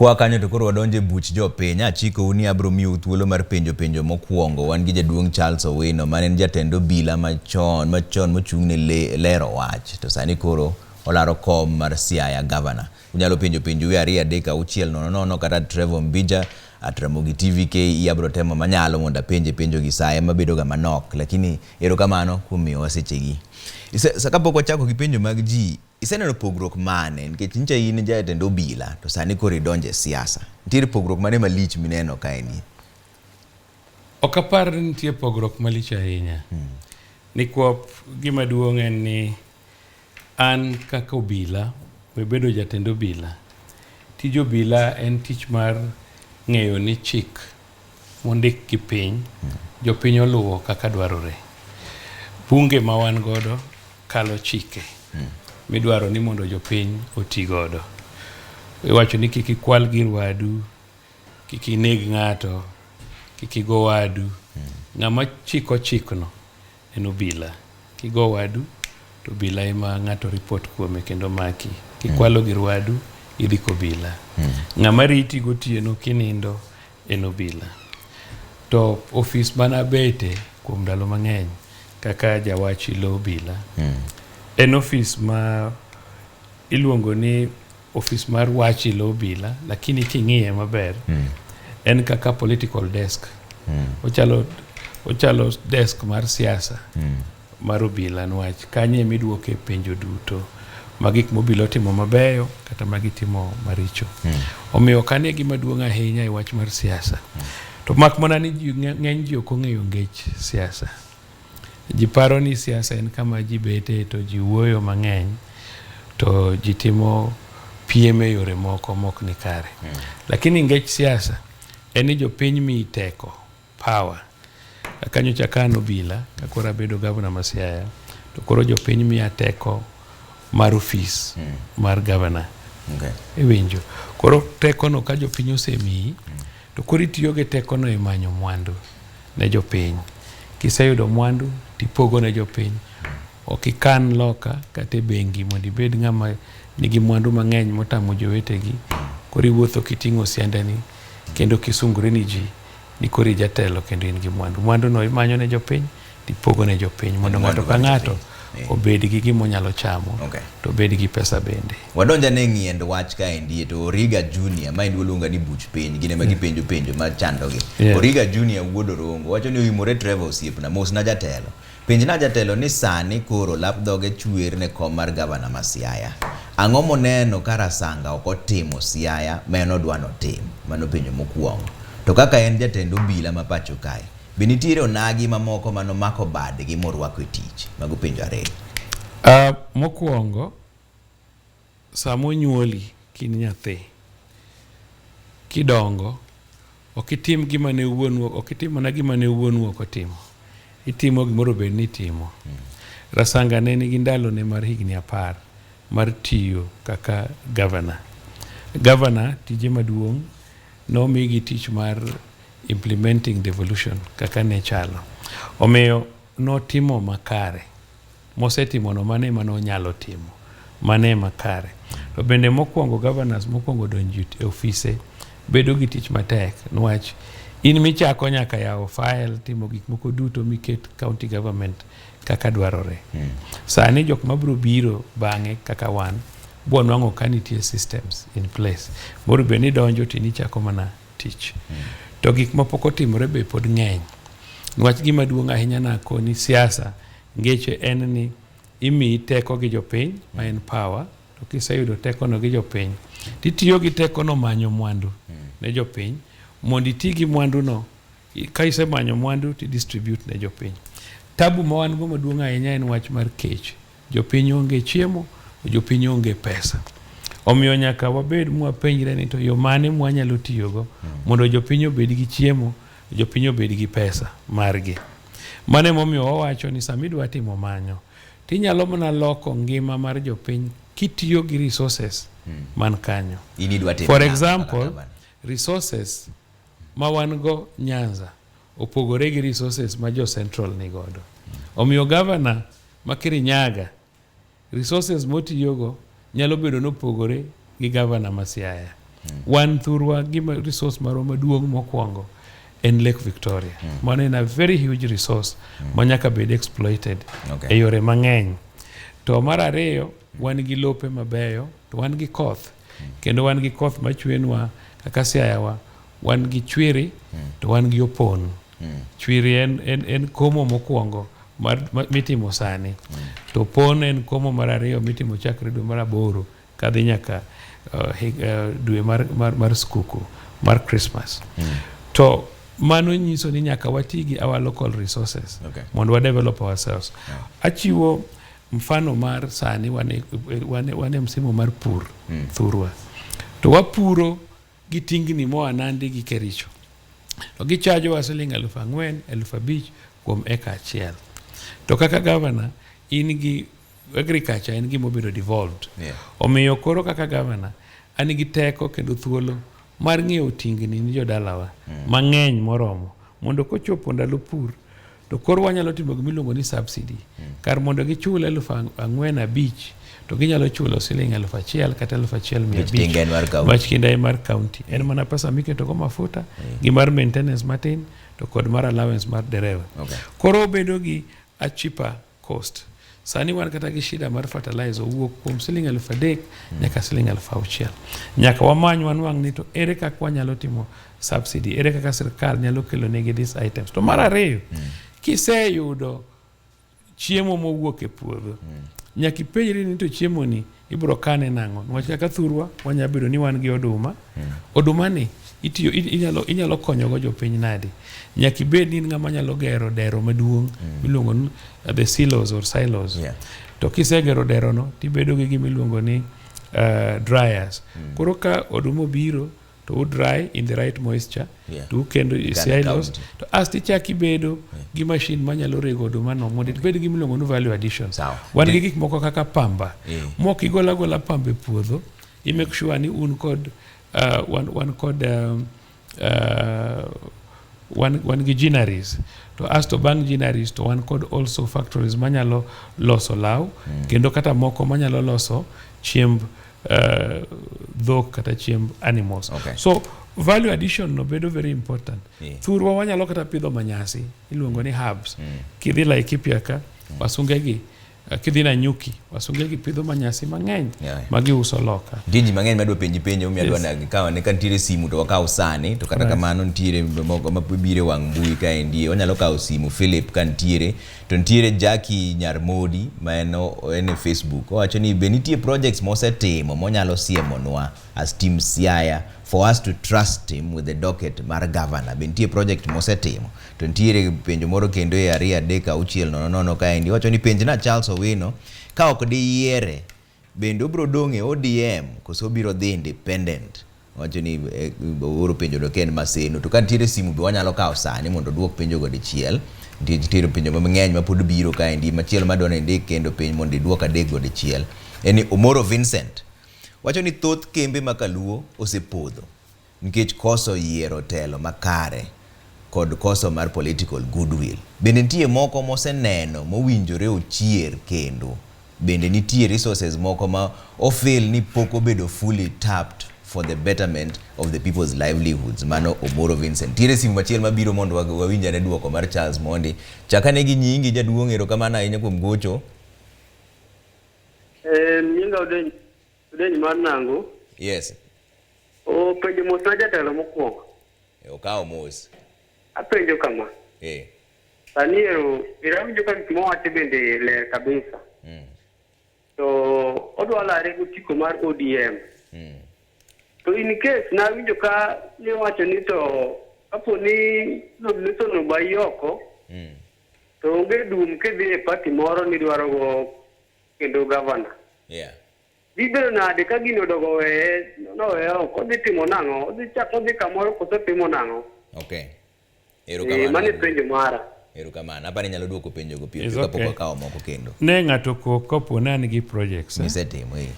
Kwa kanyo to koro wadonjo e buch jopiny. Achikou ni abiro miyou thuolo mar penjo penjo mokwongo. Wan gi jaduong' Charles Owino mane en jatend obila machon machon mochung' ne lero wach to sani koro olaro kom mar Siaya gavana. Unyalo penjo penjo e 2 3 6 0 0 kata Trevor Mbija at Ramogi TV KE. Abiro temo manyalo mondo apenje penjo gi sa ema bedo ga manok, lakini erokamano kuom miyowa sechegi. Kapok wachako gi penjo mag ji, iseneno pogruok mane nikech nyicha in jatend obila to sani koro idonjo e siasa? Nitiere pogruok mane malich mineno kaendi? Ok apar ni nitie pogruok malich ahinya. Nikwop gima duong' en ni an kaka obila, we bedo jatend obila. Tij obila en tich mar ng'eyo ni chik mondik gi piny, jopiny oluwo kaka dwarore. Bunge ma wan godo kalo chike midwaro ni mondo jopiny oti godo. Iwacho ni kik ikwal gir wadu, kik ineg ng'ato, kik igo wadu. Ng'ama chiko chikno en obila. Kigo wadu to obila ema ng'ato report kuome kendo maki. Kikwalo gir wadu idhi kobila. Ng'ama riti gotieno kinindo en obila. To ofis mana abete kuom ndalo mang'eny kaka jawach ilo obila en ofis ma iluongo ni ofis mar wach ilo obila, lakini king'iye maber en kaka political desk. Ochalo desk mar siasa mar obila, niwach kanyo ema idwoke penjo duto ma gik mobila otimo mabeyo kata ma gitimo maricho. Omiyo kanyo e gima duong' ahinya e wach mar siasa. To mak mana ni ng'eny ji ok ong'eyo ngech siasa. Ji paro ni siasa en kama ji bete to ji wuoyo mang'eny to ji timo piem e yore moko mok ni kare. Lakini ngech siasa en ni jopiny miyi teko, power. Kaka nyocha ka an obila, ka koro abedo gavana ma Siaya, to koro jopiny miya teko mar ofis mar gavana. Iwinjo? Koro tekono ka jopiny osemiyi, to koro itiyo gi tekono e manyo mwandu ne jopiny. Kiseyudo mwandu tipogo ne jopiny. Ok ikan loka kata e bengi mondo ibed ng'ama nigi mwandu mang'eny motamo jowetegi. Koro iwuotho kiting'o siandani kendo kisungori ni ji ni koro ijatelo kendo in gi mwandu. Mwandu no imanyo ne jopiny tipogo ne jopiny mondo ng'ato ka ng'ato obed gi gima onyalo chamo to obed gi pesa bende. Wadonj ane ng'iend wach kaendi to Origa Junior, ma endi waluonga ni buch piny, gin ema gipenjo penjo machandogi. Origa Junior wuod Orongo wacho ni oimore Trevor osiepna, mosna jatelo. Penjna jatelo ni sani koro lap dhoge chwer ne kom mar gavana ma Siaya. Ang'o moneno ka Rasanga ok otimo Siaya ma en odwa notim? Mano penjo mokwongo. To kaka en jatend obila ma pacho kae, be nitiere onagi mamoko manomako badgi morwako e tich? Mago penjo ariyo. Mokwongo, sama onyuoli kin nyathi, kidongo, ok itim gima ne wuonu, ok itim mana gima ne wuonu ok otimo. Itimo gimoro bed ni itimo. Rasanga ne nigi ndalone mar higni 10 mar tiyo kaka gavana. Gavana tije maduong' nomigi tich mar implementing devolution kaka ne chalo. Omiyo notimo makare. Mosetimono mano ema nonyalo timo. Mano ema kare. To bende mokwongo governors mokwongo donjo e ofise bedo gi tich matek niwach in michako nyaka yawo file timo gik moko duto miket county government kaka dwarore. Sani jok mabiro biro bang'e kaka wan bwo nwang'o ka nitie systems in place. Moro bed ni donjo to inichako mana tich. To gik mapok otimore be pod ng'eny. Niwach gima duong' ahinya nakoni siasa ngeche en ni imiyi teko gi jopiny ma en power to kiseyudo tekono gi jopiny titiyo gi tekono manyo mwandu ne jopiny mondo iti gi mwanduno ka isemanyo mwandu ti distribute ne jopiny. Tabu ma wan go maduong' ahinya en wach mar kech. Jopiny onge chiemo, jopiny onge pesa. Omiyo nyaka wabed mwapenjre ni to yo mane mwanyalo tiyogo mondo jopiny obed gi chiemo, jopiny obed gi pesa margi. Mano emomiyo wawacho ni sama idwa timo manyo, tinyalo mana loko ngima mar jopiny kitiyo gi resources man kanyo. In idwa timo For nang'o kaka example, gavana? resources ma wan go Nyanza opogore gi resources ma jo Central ni godo. Omiyo governor ma Kirinyaga resources motiyogo nyalo bedo nopogore gi governor ma Siaya. Wan thurwa gima resource marwa maduong' mokwongo en Lake Victoria. Mano en a very huge resource ma nyaka bed exploited e yore mang'eny. To mar ariyo, wan gi lope mabeyo, to wan gi koth. Kendo wan gi koth machwenwa kaka Siaya wa, wan gi chwiri to wan gi opon. Chwiri en komo mokwongo mitimo sani. To opon en komo mar ariyo mitimo chakre dwe mar aboro kadhi nyaka dwe mar skuku mar Christmas. To mano nyiso ni nyaka wati gi our local resources mondo wa develop ourselves. Achiwo mfano mar sani wan e msimu mar pur thurwa. To wapuro gi tingni moa Nandi gi Kericho. To gichajowa siling 4,000, 5,000 kuom eka achiel. To kaka governor in gi agriculture en gima obedo devolved. Omiyo koro kaka governor an gi teko kendo thuolo mar ng'iewo tingni ni jodalawa mang'eny moromo mondo kochopo ndalo pur to koro wanyalo timo gima iluongo ni subsidy. Kar mondo gichul 4,000 5 to ginyalo chulo siling 1,000 kata 1,500. Nikech tinga en mar county. Wach kinda en mar county. En mana pesa miketo go mafuta gi mar maintenance matin to kod mar allowance mar dereva. Koro obedo gi a cheaper cost. Sani wan kata gi shida mar fertilizer owuok kuom siling 3,000 nyaka siling 6,000. Nyaka wamany wanwang' ni to ere kaka wanyalo timo subsidy, ere kaka sirkal nyalo kelo negi these items. To mar ariyo, kiseyudo chiemo mowuok e puodho, nyaka ipenjri ni to chiemo ni ibiro kane nang'o? Niwach kaka thurwa wanya bedo ni wan gi oduma. Oduma ni itiyo inyalo konyogo jopiny nadi? Nyaka ibed ni in ng'ama nyalo gero dero maduong' miluongo ni the silos or silos. To kisegero dero no tibedo gi gima iluongo ni dryers. Koro ka oduma obiro to u dry in the right moisture to ukendo i Ikane silos county. to asto ichak ibedo gi machine manyalo rego oduma no mondo ibed gi miluongo ni value addition. Sawa. Wan gi gik moko kaka pamba. Mok igolo agola pamba e puodho, i make sure ni un kod wan kod wan gi ginneries to asto bang' ginneries to wan kod also factories manyalo loso law kendo kata moko manyalo loso chiemb dhok kata chiemb animals. So value addition no bedo very important. Thurwa wanyalo kata pidho manyasi iluongo ni herbs. Kidhi Laikipia ka wasunge gi kidhi Nanyuki wasunge gi pidho manyasi mang'eny ma giuso loka. Nitie ji mang'eny madwa penji penjo omiyo adwa ni kaw ane ka nitiere simu to wakaw sani to kata kamano nitiere moko mabiro e wang' mbui kaendi wanyalo kawo simu Philip ka nitiere to nitiere Jackie Nyarmodi ma en e Facebook owacho ni be nitie projects mosetimo monyalo siemonwa as team Siaya for us to trust him with the docket mar governor be nitie project mosetimo to nitiere penjo moro kendo e 2 3 6 0 0 kaendi owacho ni penjna Charles Owino ka ok diyiere bende obiro dong' e ODM koso obiro dhi independent wacho ni ooro penjo no ka en Maseno to ka nitiere simu be wanyalo kawo sani mondo oduok penjo go dichiel nitiere penjo mang'eny ma pod biro kaendi machielo madwa ni indik kendo piny mondo iduok adek go dichiel en ni Omoro Vincent wacho ni thoth kembe ma kaluo osepodho nikech koso yiero telo makare kod koso mar political goodwill. Bende nitie moko moseneno mowinjore ochier kendo bende nitie resources moko ma ofeel ni pok obedo fully tapped for the betterment of the people's livelihoods. Mano Omoro Vincent. Nitiere simu machielo mabiro mondo wawinj ane duoko mar Charles Mondi. Chakane gi nyingi jaduong' erokamano ahinya kuom gocho. Nyinga Odeny, Odeny mar Nango. O penjo mos na jatelo mokwongo. Okawo mos. Apenjo kama. Sani ero, awinjo ka gik mowacho bende ler kabisa. To odwa lare gotiko mar ODM. To in case nawinjo ka niwacho ni to kapo ni nomination obayi oko, to onge dum kidhi e party moro nidwaro go kendo governor. Dhi bedo nade ka gino odogo weye noweye oko odhi timo nang'o odhi chako odhi kamoro koso timo nang'o Erokamano. Mano e penjo mara. Erokamano. Apani inyalo duoko penjo go piyo It's piyo kapok okay. wakawo moko kendo. Ne ng'ato kopo ne an gi projects. Misetimo eh.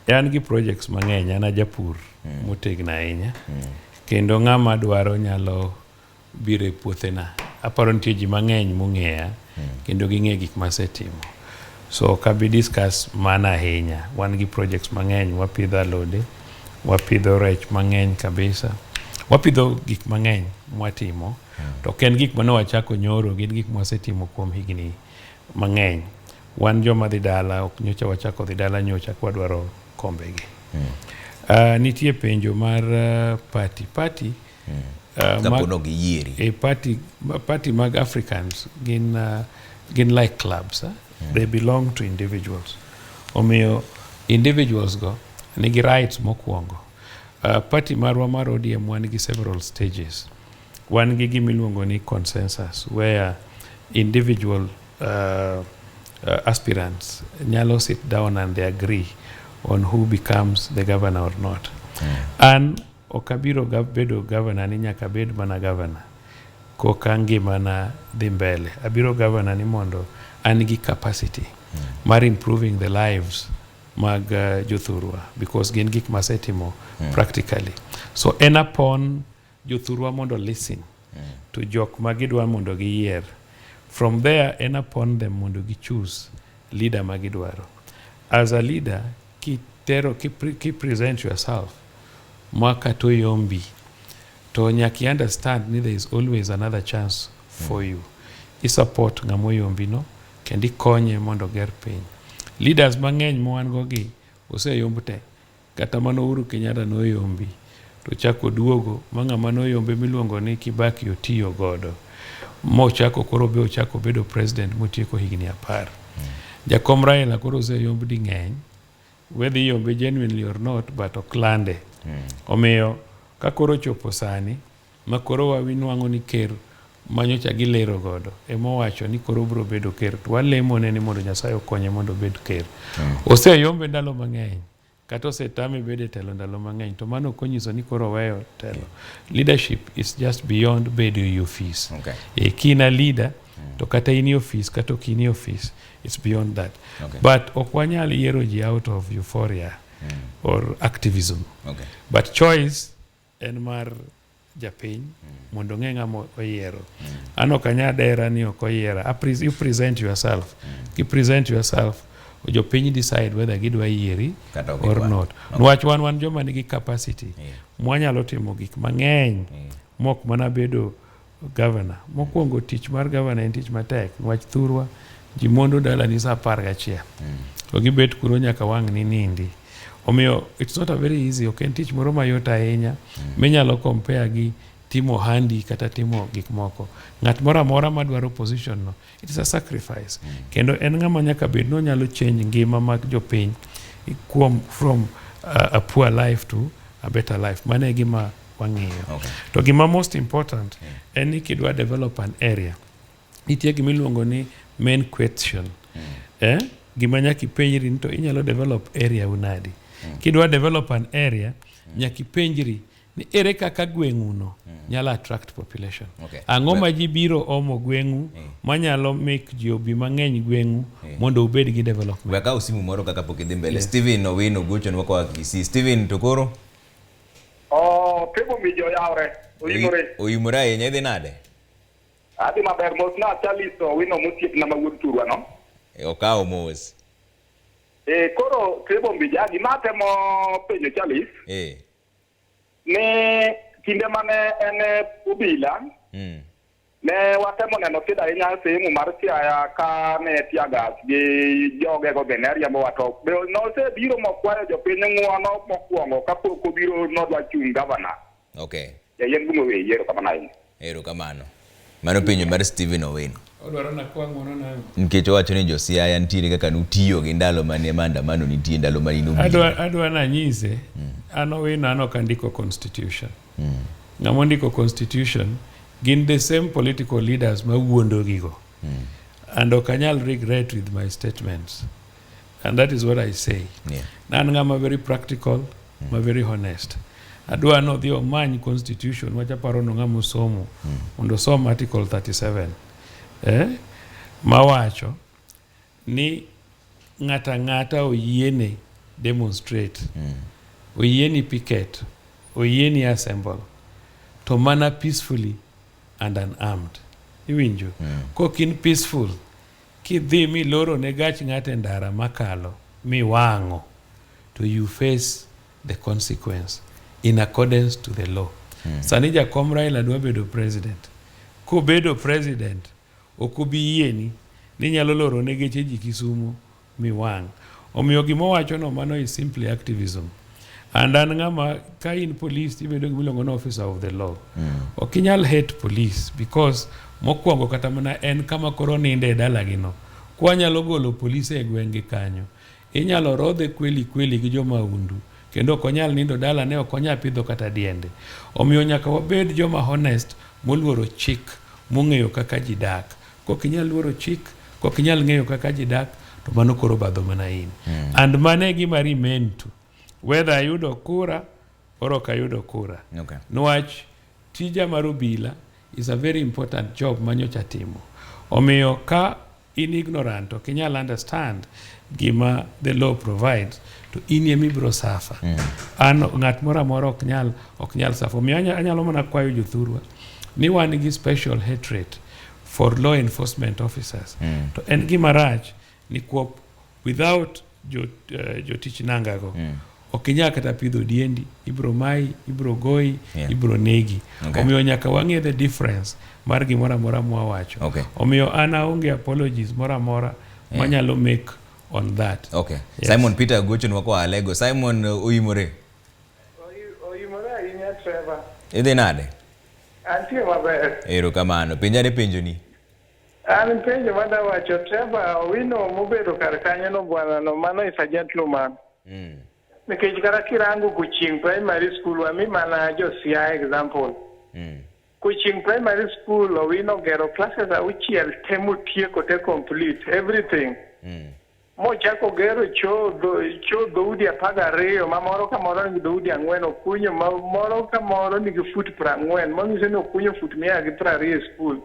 An gi projects mang'eny, an a japur motegno ahinya. Kendo ng'ama dwaro nyalo biro e puothena. Aparo nitie ji mang'eny mong'eya kendo ging'e gik masetimo. So ok abi discuss mana ahinya. Wan gi projects mang'eny, wapidho alode, Wapidho rech mang'eny kabisa. Wapidho gik mang'eny mwatimo. To ok en gik mane wachako nyoro, gin gik mwasetimo kuom higni mang'eny. Wan joma dhi dala, ok nyocha wachako dhi dala nyocha kwadwaro kombegi. Nitie penjo mar party. Party Kapo ni ok giyieri. E party, party mag Africans gin like clubs. Eh? They belong to individuals. Omiyo individuals go nigi rights mokwongo. Party marwa mar ODM wan gi several stages. Wan gi gima iluongo ni consensus where individual aspirants nyalo sit down and they agree on who becomes the governor or not. An ok abiro bedo governor ni nyaka abed mana governor koka ngimana dhi mbele. Abiro governor ni mondo an gi capacity mar improving the lives mag jothurwa because gin gik masetimo practically. So en upon jothurwa mondo listen to jok ma gidwa mondo giyier. From there en upon them mondo gi choose leader ma gidwaro. As a leader, kitero ki present yourself ma kata oyombi to nyaka i understand ni there is always another chance for you. I support ng'ama oyombi no kendo ikonye mondo oger piny. Leaders mang'eny ma wan go gi oseyomb te. Kata mana Uhuru Kenyatta noyombi to ochako oduogo ma ng'ama noyombe miluongo ni Kibaki otiyo godo mochako koro be ochako bedo president motieko higni 10. Jakom Raila koro oseyomb ding'eny whether iyombe genuinely or not but ok lande. Omiyo ka koro ochopo sani ma koro wawinwang'o ni ker manyocha gilero godo emowacho ni koro obiro bedo ker to walemone ni mondo Nyasaye okonye mondo obed ker. Oseyombe ndalo mang'eny kata osetame bedo e telo ndalo mang'eny to mano ok onyiso ni koro oweyo telo. Leadership is just beyond bedo e office. E ka in a leader to kata in e office kata ok in e office, it's beyond that. But ok wanyal yiero ji out of euphoria or activism. But choice en mar japiny mondo ong'e ng'ama oyiero. An ok anyal dera ni ok oyiera. You present yourself. Ki present yourself, jopiny decide whether gidwa yieri Kata ok or gidwar. not. Niwach wan joma nigi capacity mwanyalo timo gik mang'eny mok mana bedo governor. Mokwongo tich mar governor en tich matek niwach thurwa ji mondo dalani sa 11 to gibet kuro nyaka wang' ni nindi. Omiyo it's not a very easy, ok en tich moro mayot ahinya minyalo compare gi timo handi kata timo gik moko. Ng'at moro amora madwaro position no, it is a sacrifice. Kendo en ng'ama nyaka bed ni onyalo change ngima mag jopiny kuom from a poor life to a better life. Mano e gima wang'iyo. To gima most important en ni kidwa develop an area, nitie gima iluongo ni main question. Eh? Gima nyaka ipenjri ni to inyalo develop area u nadi. Kidwa develop an area, nyaka ipenjri ni ere kaka gweng'u no nyalo attract population. Ang'o ma ji biro omo gweng'u manyalo make ji obi mang'eny gweng'u mondo ubed gi development. We akaw simu moro kaka pok idhi mbele. Steven Owino gochonwa koa Kisii. Steven to koro Oh, Tebo Mijo yawre, oyimore. Oyimore ahinya, idhi nade? Adhi maber, mos na Charles Owino mosiepna ma wuod thurwa no. E, okawo mos. E, koro Tebo Mbija, gima atemo penjo Charles, ni kinde mane en obila, ne watemo neno sida ahinya sehemu mar Siaya ka ne teargas gi jogego be ne riembowa to be nosebiro mokwayo jopiny ng'uono mokwongo kapok obiro nodwa chung' gavana. Jayien gumo weyi, erokamano ahinya. Erokamano. Mano penjo mar Steven Owino. Odwaro nakwa ng'uono nang'o? Nikech owacho ni jo Siaya nitiere kaka nutiyo gi ndalo mane maandamano nitie ndalo mane in obila. Adwa nanyise, an Owino an ok andiko constitution. Ng'ama ondiko constitution gin the same political leaders ma wuondo gigo. And ok anyal regret with my statements. And that is what I say. An ng'ama very practical, ma very honest. Adwa ni odhi omany constitution wach aparo no ng'ama osomo mondo osom article 37 mawacho ni ng'ata ang'ata oyiene demonstrate, oyieni picket, oyieni assemble, to mana peacefully and unarmed. Iwinjo? Kok in peaceful, kidhi miloro ne gach ng'ato e ndara makalo miwang'o, to you face the consequence in accordance to the law. Sani jakom Raila dwa bedo president. Kobedo president, ok obi yieni ni nyalo loro ne geche ji Kisumu miwang'. Omiyo gima owachono mano is simply activism. And an ng'ama ka in police tibedo gima iluongo ni officer of the law. Ok inyal hate police because mokwongo kata mana en kama koro ninde e dalagi no. Kwanyalo golo polise e gweng' gi kanyo. Inyalo rodhe kweli kweli gi jomahundu kendo ok onyal nindo dalane ok onyal pidho kata diende. Omiyo nyaka wabed joma honest moluoro chik mong'eyo kaka ji dak. Kok inyal luoro chik, kok inyal ng'eyo kaka ji dak, to mano koro obadho mana in. And mano e gima remain to whether ayudo kura or ok ayudo kura. Niwach tija mar obila is a very important job manyocha timo. Omiyo ka in ignorant ok inyal understand gima the law provides to in ema ibiro suffer. An ng'at moro amora ok nyal suffer. Omiyo anyalo mana kwayo jothurwa ni wan gi special hatred for law enforcement officers. To en gima rach nikwop without jotich nanga go ok inyal kata pidho diendi, ibro mayi, ibro goyi, ibro negi. Omiyo nyaka wang'e the difference mar gimoro amora mwawacho. Omiyo an aonge apologies moro amora manyalo make on that. Yes. Simon Peter gochonwa koa Alego. Simon oimore. Oimore ahinya, Trevor. Idhi nade? Antie maber. Erokamano. Penjane penjoni. An penjo madawacho, Trevor, Owino mobedo kar kanyo no bwana no, mano is a gentleman. Nikech kata kirango Kuchieng Primary School, wami mana jo Siaya example. Kuchieng Primary School, Owino ogero classes auchiel te motieko te, complete everything. Mochako gero choo dhoudi 12 ma moro ka moro nigi dhoudi ang'wen okunyo ma moro ka moro nigi fut 40 manyiso ni okunyo fut 120 e skul.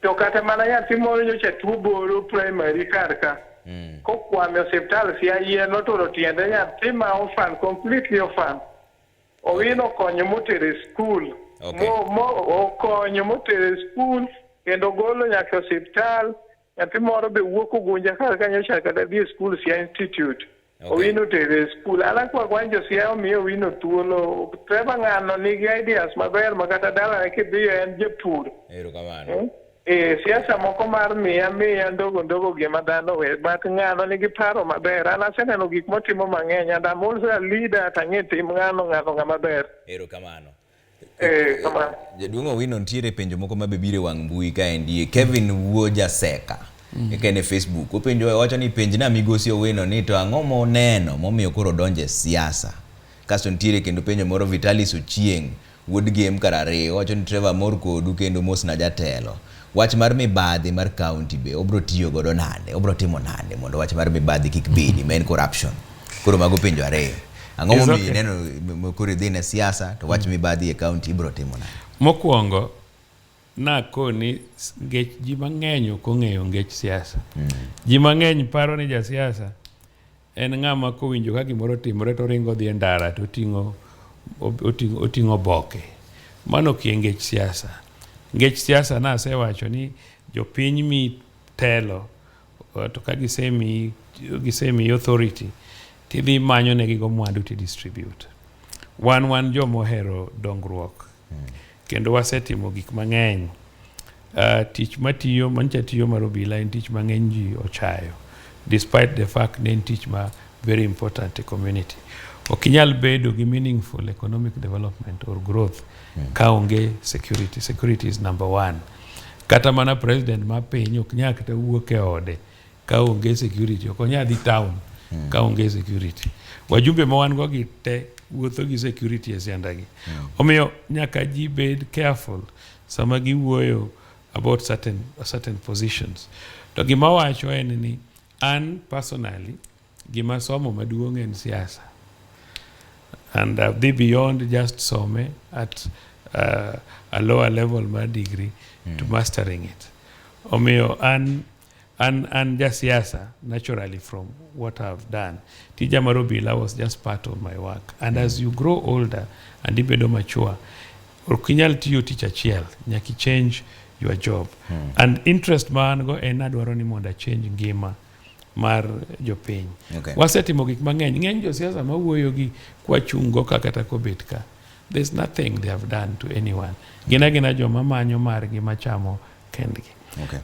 To kata mana nyathi moro nyocha tuo boro primary kar ka kokwame osiptal Siaya yien noturo tiende nyathi ma orphan, completely orphan. Owino okonyo motere skul. Mo okonyo motere skul kendo golo nyaka e osiptal. Nyathi moro be wuok Ugunja kar ka nyocha kata dhi e skul Siaya Institute. Owino tere e skul. An akwa kwa jo Siaya omiyo Owino thuolo. Trevor ng'ano nigi ideas maber ma kata dalane kidhiyo en japur. Erokamano. Eh? Siasa moko mar miya miya ndogo ndogo gima dhano we but ng'ano nigi paro maber. An aseneno gik motimo mang'eny and I'm also a leader to ang'e tim ng'ano ng'ano ng'ama ber. Erokamano. Eh, kamano. Jaduong' Owino, nitiere penjo moko mabe biro e wang' mbui kaendi. Kevin Wuo Jaseka. Eka en e Facebook. Openjo, wacho ni penjna migosi Owino ni to ang'o moneno momiyo koro odonjo e siasa. Kasto nitiere kendo penjo moro Vitalis Ochieng' wuod Gem kar ariyo. Owacho ni Trevor mor kodu kendo mosna jatelo. Wach mar mibadhi mar county be obro tiyo godo nade? Obro timo nade mondo wach mar mibadhi kik bedi ma en corruption? Koro mago penjo ariyo. Ang'o momiyo ineno koro idhi ne siasa to wach mibadhi e county ibro timo nade? Mokwongo nakoni ngech ji mang'eny ok ong'eyo ngech siasa. Ji mang'eny paro ni jasiasa en ng'ama kowinjo ka gimoro otimore to oringo odhi e ndara to oting'o oboke. Mano ok e ngech siasa. Ngech siasa nasewacho ni jopiny mi telo to ka gisemiyi authority tidhi manyo negigo mwandu ti distribute. Wan joma ohero dongruok kendo wasetimo gik mang'eny. Tich matiyo manyicha tiyo mar obila en tich mang'eny ji ochayo despite the fact ni en tich ma very important e community. Ok inyal bedo gi meaningful economic development or growth ka onge security. Security is number one. Kata mana president ma piny ok nyal kata wuok e ode ka onge security. Ok onyal dhi town ka onge security. Wajumbe ma wan go gi te wuotho gi security e siandagi. Omiyo nyaka ji bed careful sama giwuoyo about certain positions. To gima wacho en ni an personally gima somo maduong' en siasa. And dhi beyond just some at a lower level mar degree to mastering it. Omiyo an jasiasa naturally from what I've done. Tija mar obila was just part of my work. And as you grow older and ibedo mature, ok inyal tiyo tich achiel, nyaka i change your job. And interest ma an go en adwaro ni mondo a change ngima mar jopiny. Okay. Wasetimo gik mang'eny. Ng'eny josiasa mawuoyo gi kwachung' go ka kata kobet ka. There's nothing they have done to anyone. Gin agina joma manyo margi machamo kendgi.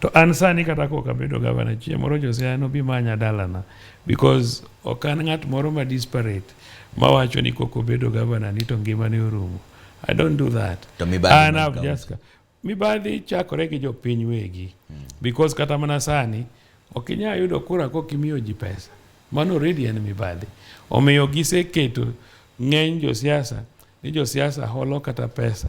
To an sani kata kok abedo gavana, chieng' moro josiaya nobi manya dalana because ok an ng'at moro ma desperate mawacho ni kok obedo gavana ni to ngimane orumo. I don't do that. To mibadhi An mag I've kaunti? just mibadhi chakore gi jopiny wegi because kata mana sani ok inyal yudo kura kok imiyo ji pesa. Mano already en mibadhi. Omiyo giseketo ng'eny josiasa ni josiasa holo kata pesa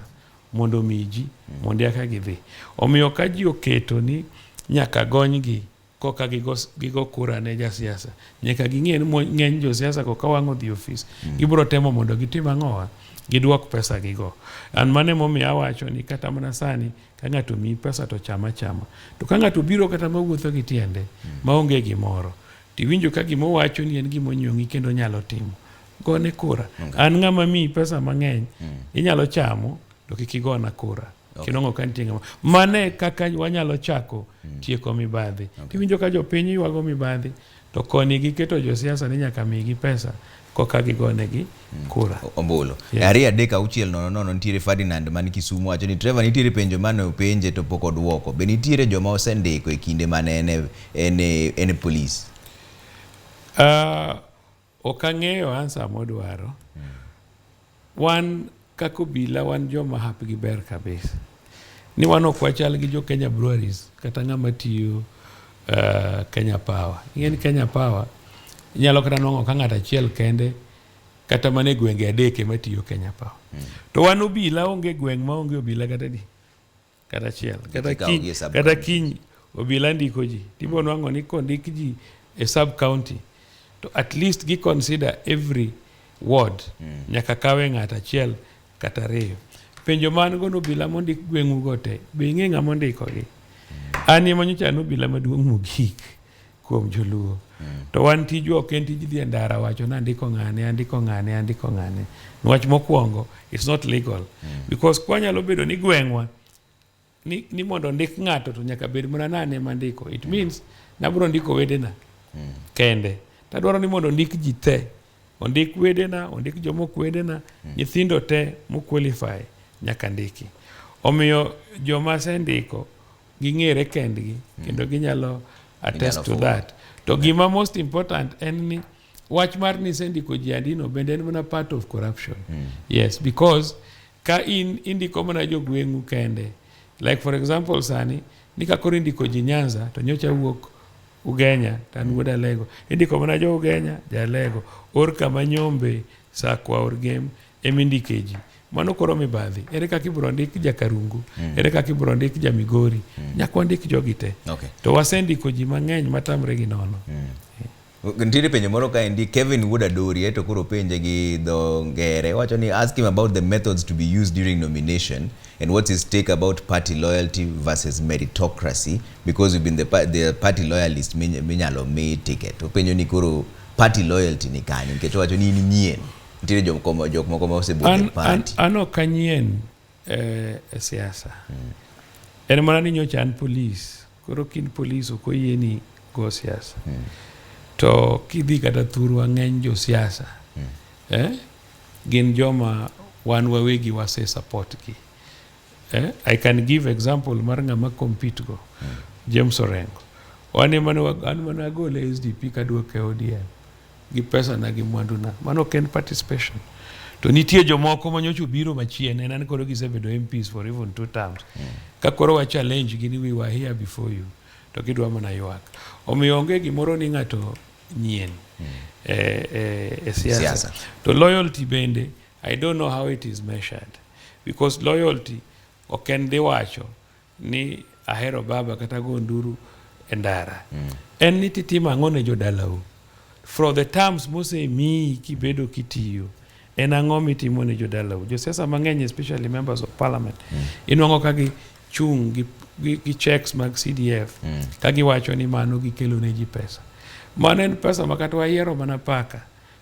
mondo omi ji mondo eka gidhi. Omiyo ka ji oketo ni nyaka gonygi koka gigo kura ne jasiasa, nyaka ging'e ni ng'eny josiasa go ka wang' odhi e ofis, gibiro temo mondo gitim ang'owa? Giduok pesa gigo. An mano emomiyo awacho ni kata mana sani ka ng'ato omiyi pesa to cham achama. To ka ng'ato obiro kata mawuotho gi tiende maonge gimoro, tiwinjo ka gima owacho ni en gima onyong'i kendo nyalo timo, gone kura. An ng'ama miyi pesa mang'eny, inyalo chamo to kik igona kura. Kinwang'o ka nitie ng'ama. Mano e kaka wanyalo chako tieko mibadhi. Tiwinjo ka jopiny ywago mibadhi, to koni giketo josiasa ni nyaka migi pesa koka gigonegi kura. Ombulu. Yes. 2 3 6 0 0 nitiere Ferdinand man Kisumu wacho ni Trevor nitiere penjo mane openje to pok oduoko. Be nitiere joma osendiko e kinde mane en e polis? Ok ang'eyo answer modwaro. Wan kaka obila wan joma hapgi ber kabisa. Ni wan ok wachal gi jo Kenya Breweries kata ng'ama tiyo Kenya Power. Ing'e ni Kenya Power inyalo kata nwang'o ka ng'ato achiel kende kata mana e gwenge adek ema tiyo Kenya Power. To wan obila onge gweng' maonge obila kata adi? Kata achiel. Kata Ikawo kiny, gi e sub kata county. kiny obila ndiko ji. Tibiro nwang'o ni kondik ji e sub county to at least gi consider every ward nyaka kawe ng'ato achiel kata ariyo. Penjo man go obila mondik gweng'u go te, be ing'e ng'ama ondikogi? An ema nyocha an obila maduong' mogik kuom joluo. To wan tijwa ok en tij dhi e ndara wacho ni andiko ng'ane, andiko ng'ane, andiko ng'ane. Niwach mokwongo, it's not legal. Because kwanyalo bedo ni gweng'wa ni mondo ondik ng'ato to nyaka bed mana nane ema ndiko. It means nabiro ndiko wedena kende. Tadwaro ni mondo ondik ji te. Ondik wedena, ondik joma ok wedena, nyithindo te mo qualify nyaka ndiki. Omiyo joma asendiko ging'ere kendgi kendo ginyalo attest to fuwo. that. To gima most important en ni wach mar ni isendiko ji adino bende en mana part of corruption. Yes, because ka in indiko mana jogweng'u kende, like for example sani, ni ka koro indiko ji Nyanza to nyocha wuok Ugenya to an wuod Alego. Indiko mana jo Ugenya, jo Alego. Or kama Nyombe, Sakwa or Gem emindike ji. Mano koro mibadhi. Ere kaka ibiro ndik Jakarungu? Ere kaka ibiro ndik Jamigori? Nyaka wandik jogi te. To wasendiko ji mang'eny matamre gi nono. Nitiere penjo moro kaendi Kevin Wuod Adori to koro penje gi dho ngere wacho ni ask him about the methods to be used during nomination and what's his take about party loyalty versus meritocracy because we've been the party loyalist minyalo mi ticket. Openjo ni koro party loyalty ni kanye nikech owacho ni in nyien. Nitiere jok moko ma osebudho e party. An ok anyien e siasa. En mana ni nyocha an polis. Koro kin polis ok oyieni go siasa. To kidhi kata thurwa ng'eny josiasa gin joma wan wawegi wase support gi. I can give example mar ng'ama compete go, James Orengo. Wan ema ne an mana agole SDP kaduoke ODM gi pesa na gi mwanduna. Mano ok en participation. To nitie jomoko ma nyocha obiro machien en an koro gisebedo MPs for even two terms. Ka koro wa challenge gi ni we were here before you to gidwa mana ywak. Omiyo onge gimoro ni ng'ato nyien e siasa. Siasa. To loyalty bende I don't know how it is measured because loyalty ok en dhi wacho ni ahero baba kata go nduru e ndara. En ni titimo ang'o ne jodalau. For the terms mosemiyi kibedo kitiyo, en ang'o mitimo ne jodalau. Josiasa mang'eny especially members of parliament inwang'o ka gichung' gi checks mag CDF ka giwacho ni mano gikelo ne ji pesa. Mano en pesa ma kata wayiero mana paka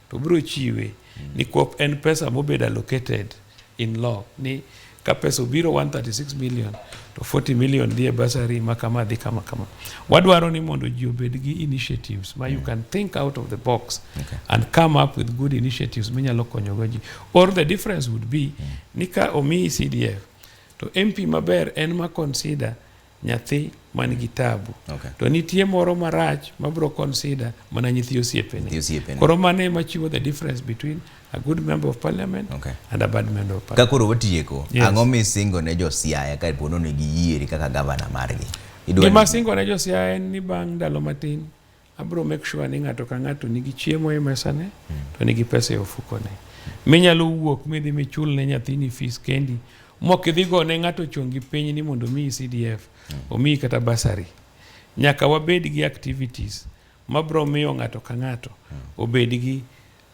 to biro chiwe nikwop en pesa mobedo allocated in law ni ka pesa obiro 136 million to 40 million dhi e bursary ma kama dhi kama kama. Wadwaro ni mondo ji obed gi initiatives ma you can think out of the box and come up with good initiatives minyalo konyogo ji. Or the difference would be ni ka omiyi CDF to MP maber en ma consider nyathi man gi tabu. To nitie moro marach mabro consider mana nyithi osiepene. Nyithi osiepene. Koro mano ema chiwo the difference between a good member of parliament and a bad member of Ka parliament. koro watieko, Yes. ang'o misingo ne jo Siaya ka po nono giyieri kaka gavana margi? Idwa Gima ni- singo ne jo Siaya en ni bang' ndalo matin abro make sure ni ng'ato ka ng'ato nigi chiemo e mesane to nigi pesa e ofukone. Minyalo wuok midhi michul ne nyathini fees kendi mok idhi go ne ng'ato chongi piny ni mondo omiyi CDF, omiyi kata bursary. Nyaka wabed gi activities mabro miyo ng'ato ka ng'ato obed gi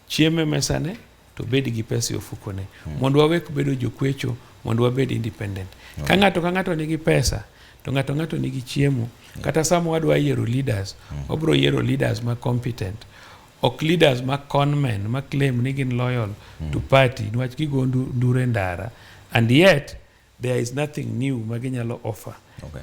chiemo e mesane to obed gi pesa e ofukone mondo wawek bedo jokwecho mondo wabed independent. Ka ng'ato ka ng'ato nigi pesa to ng'ato ng'ato nigi chiemo kata sama wadwa yiero leaders wabro yiero leaders ma competent ok leaders ma conmen ma claim ni gin loyal to party niwach gigo ndure ndara and yet there is nothing new ma ginyalo offer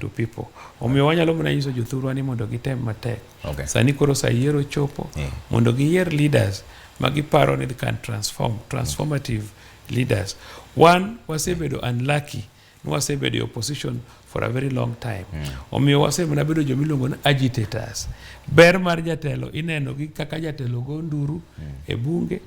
to people. Omiyo wanyalo mana nyiso jothurwa ni mondo gitem matek. Sani koro sa yiero chopo mondo giyier leaders ma giparo ni can transform, transformative leaders. One, wasebedo unlucky ni wasebedo e opposition for a very long time. Omiyo wasemana bedo jomiluongo ni agitators. Ber mar jatelo ineno gi kaka jatelo go nduru e bunge,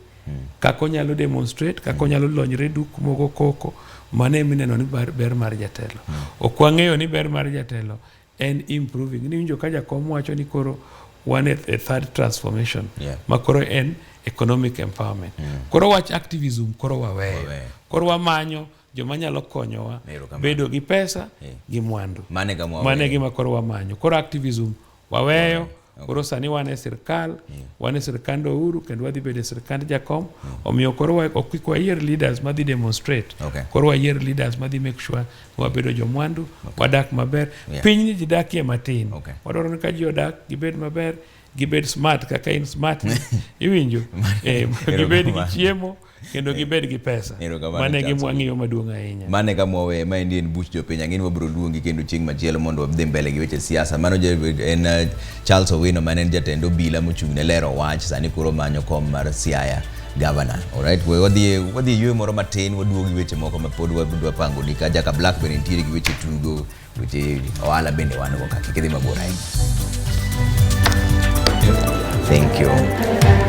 kaka onyalo demonstrate, kaka onyalo lonyre duk mogo koko, mano ema ineno ni ber mar jatelo. Ok wang'eyo ni ber mar jatelo en improving. Niwinjo ka jakom wacho ni koro wan e third transformation ma koro en economic empowerment. Koro wach activism koro waweyo. Koro wamanyo joma nyalo konyowa bedo gi pesa gi mwandu. Mano e gima koro wamanyo. Koro activism waweyo. Koro sani wan e sirkal, wan e sirkand Uhuru kendo wadhi bedo e sirkand Jakom. Omiyo koro ok kik wayier leaders madhi demonstrate. Koro wayier leaders madhi make sure ni wabedo jomwandu, wadak maber. Piny ni ji dakie matin. Wadwaro ni ka ji odak gibed maber, gibed smart kaka in smart ni. Iwinjo? Gibed gi chiemo kendo gibed gi pesa. Mano e gima wang'iyo maduong' ahinya. Mano e kama waweyo. Maendi en buch jopiny. Ang'e ni wabiro luongi kendo chieng' machielo mondo wadhi mbele gi weche siasa. Mano en Charles Owino mane en jatend obila mochung' ne lero wach. Sani koro manyo kom mar Siaya governor. Alright, wadhi e yueyo moro matin waduogo gi weche moko ma pod wadwa pango ni ka Jaka Black bende nitiere gi weche tugo, weche ohala bende wan go ka. Kik idhi mabor ahinya. Thank you.